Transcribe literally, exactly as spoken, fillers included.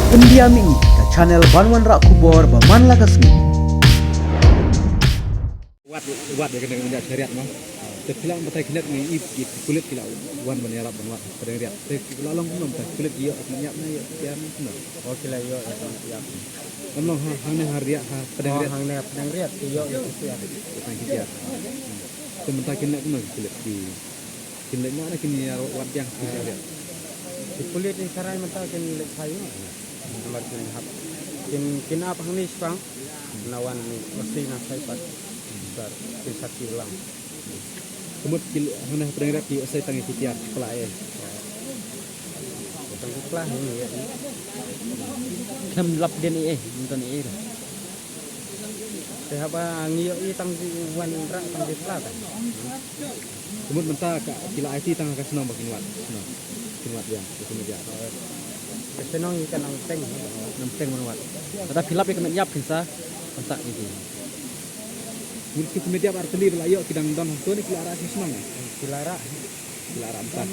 Pyndiam ïa ngi ka channel ban wanrah khubor ba man la ka sngi. Wat, wat ïa kane ka mynjah shariat mo. Te phi lah ban batai khyndiat ngi, i, i pulit ki la wan ban ïarap ban wad pdeng riat. Te ki la long kumno mynta, pulit ki ïoh ïa ka met ïap ne ïoh ïa ka met ïap kumno? Oh, ki la ïoh ïa ka met ïap. Ym long ha, hangne ha riat ha pdeng riat. Oh, hangne ha pdeng riat ki ïoh ïa ka met ïap. Ïa tang ki met ïap. Te mynta kin leh kumno ki pulit ki, kin leh noh ne kin ïa wad biang ki shariat? Ki pulit i Sarai mynta kin leh phai noh. Namar kin hap, kin, kin ap hangne shipang. Na wan u sei na sai pat. Sar, kin sakhi lang. Ka mut ki hangne ha pdeng riat ki ïoh sei tang ïa ki tiar, ki pla eh. Tang ki pla hi ïa. Khlem lap dien ei ei, mynta ei ei. Te haba ngi ïoh i tang ki wanrah tang ki pla tang. Ka mut mynta ka, ki la aiti tang ka shnong ba kin wad, shnong. Kin wad ïa, kin wad ïa. Ka shnong i ka nang teng. Nang teng ban wad. Lada phi lap ïa ka met ïap phin sa, pyntak ïa ki. Mut ki met ïap artylli ba la ïoh ki dang don hangto ne ki la rah sha shnong? Ki la rah. Ki la rah mynta.